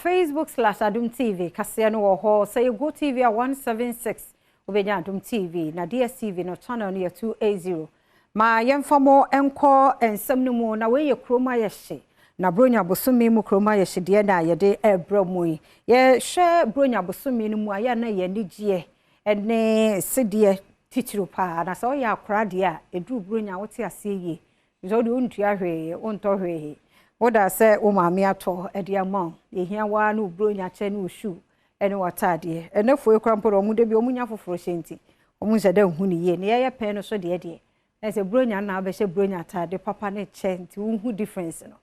Facebook/Adom TV kaseɛ no wɔ hɔ. Sɛ yɛ GoTv a 176 wobɛnya Adom TV na DSTV no channel no yɛ 280. Ma yɛmfa mo nkɔ nsɛm no mu na wei yɛ kurom ayɛ hye. Na Buronya bosome mu kurom ayɛ hye deɛ na yɛde ɛrebrɛ mu yi. Yɛhwɛ Buronya bosome no mu a yɛ na yɛ anigyeɛ ne sedeɛ titiriw paa. Na sɛ ɔyɛ akora deɛ a ɛduru Buronya wote aseɛ yie. Sɛ wode wontua hwee, wontɔ hwee. Woda sɛ wo maame atɔ de ama wo. Yɛhia waa ne wo Buronya kyɛ ne wo shoe ne w'ataadeɛ. Ɛnɛfoɔ kora mpo de ɔmo de bi ɔmo nya foforɔ hyɛ nti ɔmo nhyɛ dɛ nhu ne yie. Ne yɛyɛ pɛn no so deɛ deɛ na sɛ Buronya na abɛhyɛ Buronya ataade papa ne kyɛ nti wohu difference no.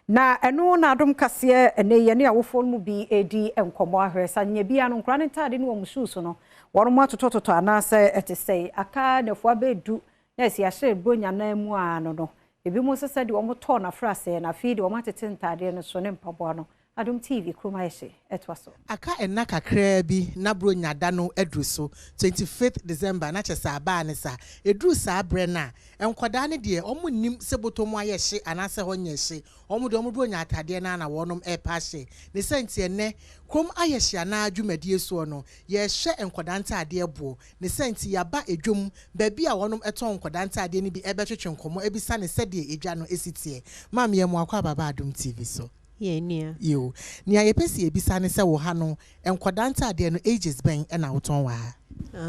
Na ɛno na Adom kaseɛ ɛnɛ yɛ ne awofoɔ no mu bi edi nkɔmmɔ ahwɛ sa nya bia no nkora ne ntaade ne wɔn shoes no wɔn mo atotɔtotɔ anaasɛ ɛte sɛ aka nafoɔ abɛɛdu na ɛsi ahyɛ Buronya nan mu a no no ebi mo nso sɛ deɛ wɔn tɔɔ n'afra sɛ na afei deɛ wɔn atete ntaadeɛ no so ne mpaboa no. Adom TV kurom ayɛ hye ɛtoa so. Aka ɛnna kakraa bi na Buronya da no aduru so, 25th December, na kyɛ sɛ abaa ne sa ɛduru saa berɛ no a nkwadaa no deɛ ɔmo nnim sɛ bɔtɔ mu ayɛ hye anaasɛ hɔ nyɛ hye. Ɔmo deɛ ɔmo Buronya atadeɛ no a na wɔnom ɛrepa ahye ne sɛ. Nti ɛnnɛ kurom ayɛ hye anaa dwumadie soɔ no yɛrehwɛ nkwadaa ntaadeɛ boɔ ne sɛ. Nti yɛaba edwom baabi a wɔnom ɛtɔn nkwadaa ntaadeɛ no bi ɛbɛtwetwe nkɔmmɔ ebisa ne sɛdeɛ edwa no esi teɛ. Maame, yɛ mo akɔ ababa Adom TV so. Yɛ nua. Yo, nea yɛpɛ si ebisa ne sɛ wɔ ha no nkwadaa ntaadeɛ no ages bɛn ɛna wotɔn wɔ ha?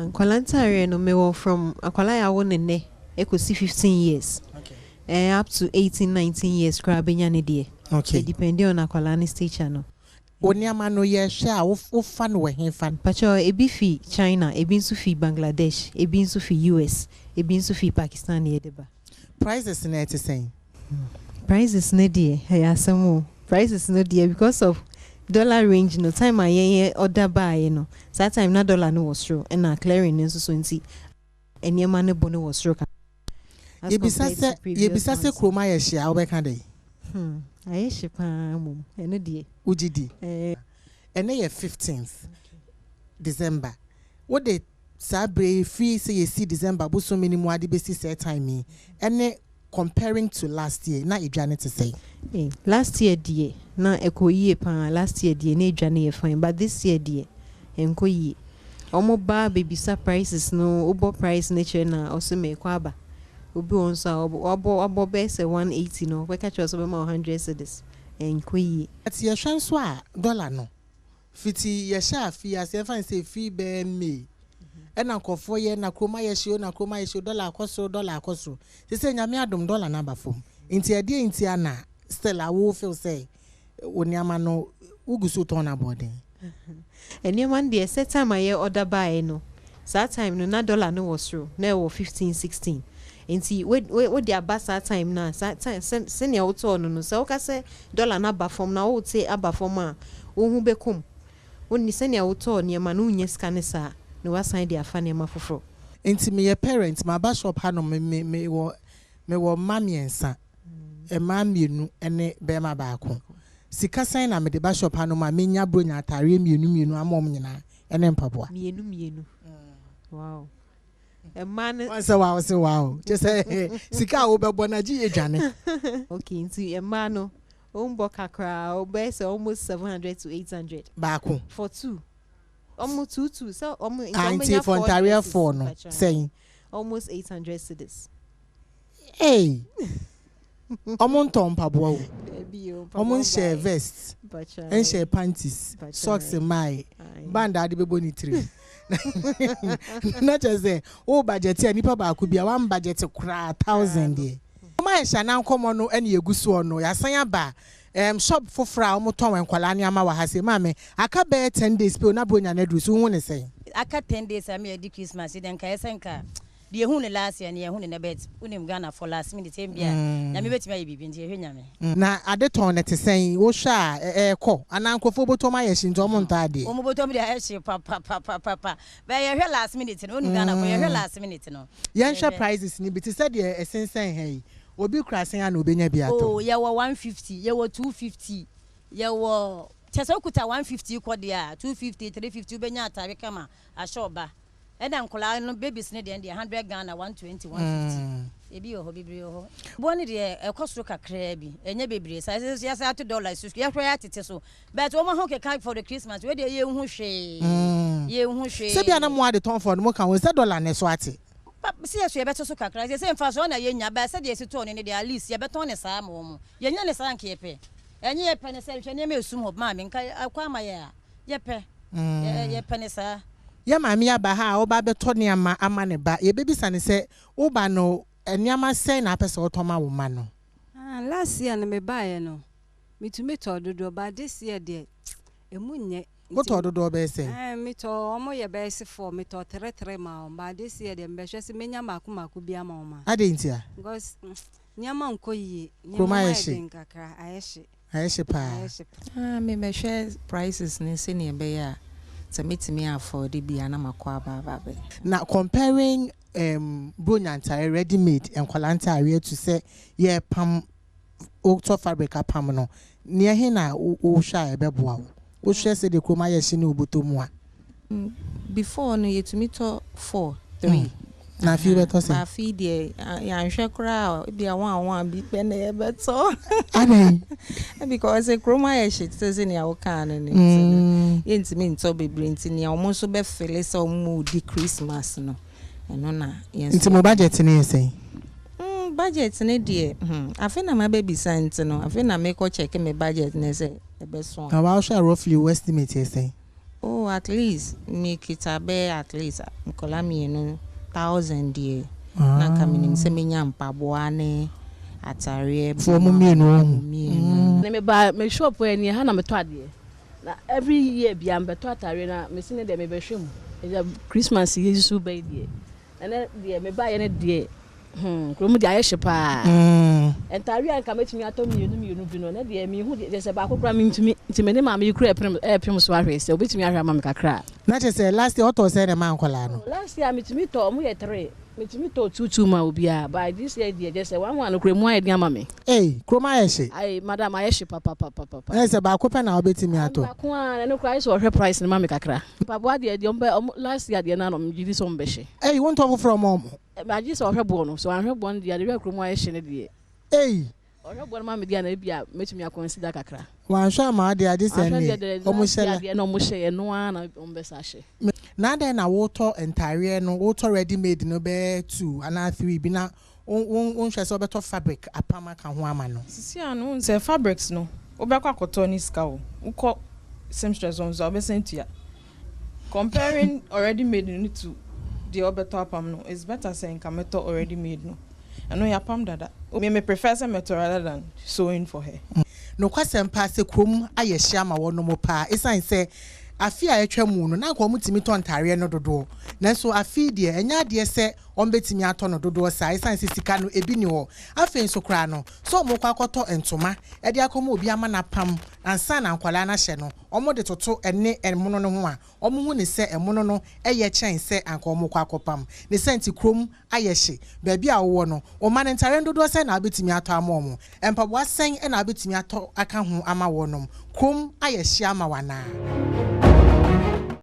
Nkwadaa ntaadeɛ no mewɔ from akwadaa a yɛawo ne nnɛ ɛkɔsi 15 years. Up to 18, 19 years koraa bɛnya ne deɛ. Depending on akwadaa ne stature no. Wo nneɛma no yɛhwɛ a wofa no wɔ hefa? Pakyɛ, ebi fi China, ebi nso fi Bangladesh, ebi nso fi US, ebi nso fi Pakistan na yɛde ba. Prices na ɛte sɛn? Prices no deɛ ɛyɛ asɛm o. Prices no deɛ, because of dollar range no, time a yɛyɛ order baeɛ no, saa time na dollar no wɔ soro ɛna clearing no nso so nti nneɛma no bo no wɔ soro. Yɛbisa sɛ kurom ayɛ hye a, wobɛka dɛ? Ayɛ hye paa mmom ɛno deɛ. Wogye di ɛnɛ yɛ 15th December, wode saa bere yi firi sɛ yɛsi December bosome no mu ade bɛsi sɛ time yi ɛne comparing to last year na edwa ne te sɛ? Last year deɛ na ɛkɔ yie paa. Last year deɛ na edwa no yɛ fine, but this year deɛ ɛnkɔ yie. Ɔmo ba bebisa prices no, wobɔ price no kyerɛ na ɔsɛ mɛkɔ aba. Obi wɔ nso a wabɔ bɛyɛ sɛ 180 no, ɔbɛka kyerɛ sɛ ɔbɛma 100 cedis. Ɛnkɔ yie. Ɛti yɛhwɛ nso a dollar no fiti yɛhyɛ afi ase, yɛfa ne sɛ fi bɛɛ May ɛna nkɔfoɔ yɛ na kurom ayɛ hye o, na kurom ayɛ hye o, dollar akɔ soro, dollar akɔ soro. Sɛ Nyame adom dollar no aba fam nti ɛdeɛ nti ana still a wo feel sɛ wo nneɛma no wogu so tɔn no aboɔden? Nneɛma no deɛ, sɛ time a yɛ order baeɛ no, saa time no na dollar no wɔ soro na ɛwɔ 15 16, nti wode aba saa time no a, saa time sɛnea wotɔɔ no, sɛ woka sɛ dollar no aba fam na wote aba fam a, wohu bɛkɔm wonni sɛnea wotɔɔ nneɛma no, wonnya sika ne saa na wasan de afa nneɛma foforɔ. Nti meyɛ parent, maba shop hanom, me me mewɔ mewɔ mma mmiɛnsa, mmaa mmienu ne bɛrima baako. Sika sɛn na mede ba shop hanom a menya Buronya ataareɛ mmienu mmienu ama ɔmo nyinaa ɛne mpaboa? Mmienu mmienu, wow, mmaa no. Wɔn sɛ wow, sɛ wow, kyɛ sɛ sika a wobɛbɔ no agye yɛ dwane. Okay, nti mmaa no wɔn kakra ɔbɛyɛ sɛ almost 700 to 800. Baako? For two, ɔmo two two sɛ ɔmo. Ah, nti for ntaareɛ four no sɛn? Almost 800 cedis. Hey, ɔmo ntɔ mpaboa o, ɔmo nhyɛ vest, nhyɛ panties, socks, mmaa band ade bɛbɔ ne tirim na kyerɛ sɛ wo budget a nipa baako bi a one budget koraa 1,000 deɛ. Ɔmo ayɛ hyɛ anan nkɔmɔ no ɛna egu soɔ no, yɛasan aba shop foforɔ a wɔn tɔn nkwadaa nneɛma wɔ ha. Sɛ maame, aka bɛyɛ 10 days pe o na Buronya no aduru so, wohu ne sɛn? Aka 10 days a mi yɛ di Christmas deɛ, nka yɛ sɛ nka deɛ ehu ne last year ne yɛhu ne nɛ, but wonim Ghana for last minute ɛm bia Nyame bɛtumi ayɛ biribi nti yɛhwɛ Nyame. Na ade tɔn ne te sɛn? Wohwɛ a ɛɛkɔ anaa nkurɔfoɔ bɔtɔm ayɛ hye nti ɔmo ntɔ adeɛ? Wɔn bɔtɔm deɛ ayɛ hye papapapapa, bɛɛ yɛhwɛ last minute no. Wonim Ghana fo, yɛhwɛ last minute no. Yɛnhwɛ prices ni bi te sɛ deɛ ɛsensɛn ha yi, obi kura sɛn a na obɛnya bi atɔ? Oh, yɛwɔ 150, yɛwɔ 250, yɛwɔ kyɛ sɛ wokuta 150 kɔ deɛ a, 250, 350 wobɛnya atare kama ahyɛ ɔba. Ɛna nkwadaa no, babies no deɛ, 100 Ghana, 120, 150. Ebi wɔ hɔ, bebree wɔ hɔ. Boɔ no deɛ, ɛkɔ soro kakraa bi, ɛnyɛ bebree saa. Ɛsɛ sɛ yɛsan ato dollar so, yɛhwɛ yɛ atete so. But wɔn ho keka for the Christmas, wei deɛ yɛnhu hwee. Yɛnhu hwee. Sɛ bia na mo adetɔnfoɔ no mo ka ho sɛ dollar ne so ate. Sɛ yɛ so yɛbɛto so kakra, sɛ mfa so na yɛnya, but sɛdeɛ yɛsi tɔɔ no no deɛ, at least yɛbɛtɔn ne saa ma wɔn. Yɛnya ne saa nka yɛpɛ. Ɛnyɛ yɛpɛ ne sɛ hwɛ nneɛma esum hɔ maame nka akɔ ama yɛ a, yɛpɛ. Yɛpɛ ne saa. Yɛ maame aba ha a ɔba bɛtɔ nneɛma ama ne ba. Yɛbɛbisa ne sɛ woba no, nneɛma sɛn na apɛ sɛ ɔtɔ ma wo ma no? Ah, last year no mebaeɛ no, metumi tɔɔ dodoɔ, but this year deɛ, emu nyɛ. Wotɔ dodoɔ bɛyɛ sɛn? Metɔ ɔmo yɛ bɛyɛ se four, metɔ three three ma wɔn, but this year deɛ mebɛhwɛ sɛ menya mako mako bi ama wɔn a. Adɛn nti a? Because nneɛma nkɔ yie. Kurom Nneɛma ayɛ ayɛ hye. Den kakra, ayɛ hye. Ayɛ hye paa. Ayɛ hye. Ah, mebɛhwɛ prices ne sɛnea ɛbɛyɛ a sɛ metumi afford bi a na makɔ aba aba bɛ. Na comparing bronya ntare ready made, nkwadaa ntaareɛ to sɛ yɛpam, wotɔ fabric apam no, nea ɛhe na wohwɛ a ɛbɛboa wo? Wohwɛ sɛ de kurom ayɛ hye ne wobɔtɔ mu a? Before no yɛtumi tɔ four three. Na afei wobɛtɔ sɛ? Afei deɛ, yɛanhwɛ koraa a, ebi a one one bi pɛ na yɛbɛtɔ. Adɛn? Because kurom ayɛ hye te sɛ nea wokaa no no nti no, yɛntumi ntɔ bebree, nti nea ɔmo nso bɛfeel sɛ ɔmo di Christmas no, ɛno na yɛn nso. Nti mo budget ne yɛ sɛn? Budget ne deɛ, afei na mabɛbisa, nti no afei na mekɔ check me budget ne sɛ ɛbɛso a. Na wahwɛ a, roughly wo estimate yɛ sɛn? Oh, at least mekita bɛyɛ at least nkɔla 2,000 deɛ, na nka menim sɛ menya mpaboa ne atareɛ. Fo ɔmo mmienu wɔ ho. Mmienu. Na meba me shop hɔ ni ha na metɔ adeɛ, na every year bia mbɛtɔ atareɛ, na mesi ne deɛ mebɛhwɛ mu. Ɛgya Christmas yi so bɛyi deɛ, ɛnɛ deɛ mebaeɛ ne deɛ, kurom deɛ ayɛ hye paa. Ntareɛ a nka mɛtumi atɔ mmienu mmienu bi no, ɛnɛ deɛ mehu deɛ sɛ baako koraa mentumi, nti me ne maame yi kura ɛpem ɛpem so ahwɛ sɛ obɛtumi ahwɛ ama me kakra. Na kyerɛ sɛ last year ɔtɔ sɛ ne ma nkwadaa no? Last year metumi tɔ, ɔmo yɛ three, metumi tɔ two two ma obiara, but this year deɛ, gyɛ sɛ one one no kura mu ayɛ den ama me. Ei, kurom ayɛ hye. Ayi, madam, ayɛ hye papapapapa. Ɛyɛ sɛ baako pɛ na wobɛtumi atɔ? Baako a, ɛno koraa ayɛ sɛ ɔhwɛ price no ma me kakra. Mpaboa deɛ ɔmo bɛ ɔmo last year deɛ na ɔmo gye di sɛ ɔmo bɛhyɛ. Ei, wontɔ foforɔ ma ɔmo? Agye sɛ ɔhwɛ boɔ no so, ahwɛ boɔ no deɛ, adeɛ kurom ayɛ hye no deɛ. Ei. Ɔhwɛ boɔ no ma me deɛ na ebi a mɛtumi akɔnsida kakra. Wanhwɛ ama adeɛ agye sɛ Ahwɛ ne deɛ ɔmo last hyɛ year la. Deɛ na ɔmo hyɛ yɛ no ara na ɔmo bɛsa ahyɛ. Na adɛn na wotɔ ntareɛ no, wotɔ ready made no bɛyɛ two anaa three bi na wonhwɛ sɛ wobɛtɔ fabric apam aka ho ama no? Sisi ano wohu sɛ fabrics no, wobɛkɔ akɔtɔ ne sika o, wokɔ seamstress hɔ nso a, wobɛsan tua. Comparing already made no to deɛ wobɛtɔ apam no, it's better sɛ nka mɛtɔ already made no. Ɛno yɛ apam dada. Me prefer sɛ mɛtɔ rather than sewing for her. Nokwasɛm paa sɛ kurom ayɛ hye ama wɔnom paa, ɛsiane sɛ afe a ɛtwa mu no na nka wɔn tumi tɔ ntareɛ no dodoɔ, nanso afe deɛ ɛnyɛ adeɛ sɛ wɔn bɛtumi atɔ no dodoɔ saa, ɛsiane sɛ sika no ebi ni hɔ. Afei nso koraa no sɛ wɔn kɔ akɔtɔ ntoma ɛde akɔma obi ama n'apam ansa na nkwadaa no ahyɛ no, wɔn de toto ɛne ɛmono no ho a, wɔn ho ne sɛ ɛmono no ɛyɛ kyɛn sɛ anka wɔn kɔ akɔpam ne sɛ. Nti kurom ayɛ hye. Baabi a wɔwɔ no, wɔn no ntareɛ dodoɔ sɛn na abɛtumi atɔ ama wɔn? Mpaboa sɛn na abɛtumi atɔ aka ho ama wɔnom? Kurom ayɛ hye ama wɔn anaa?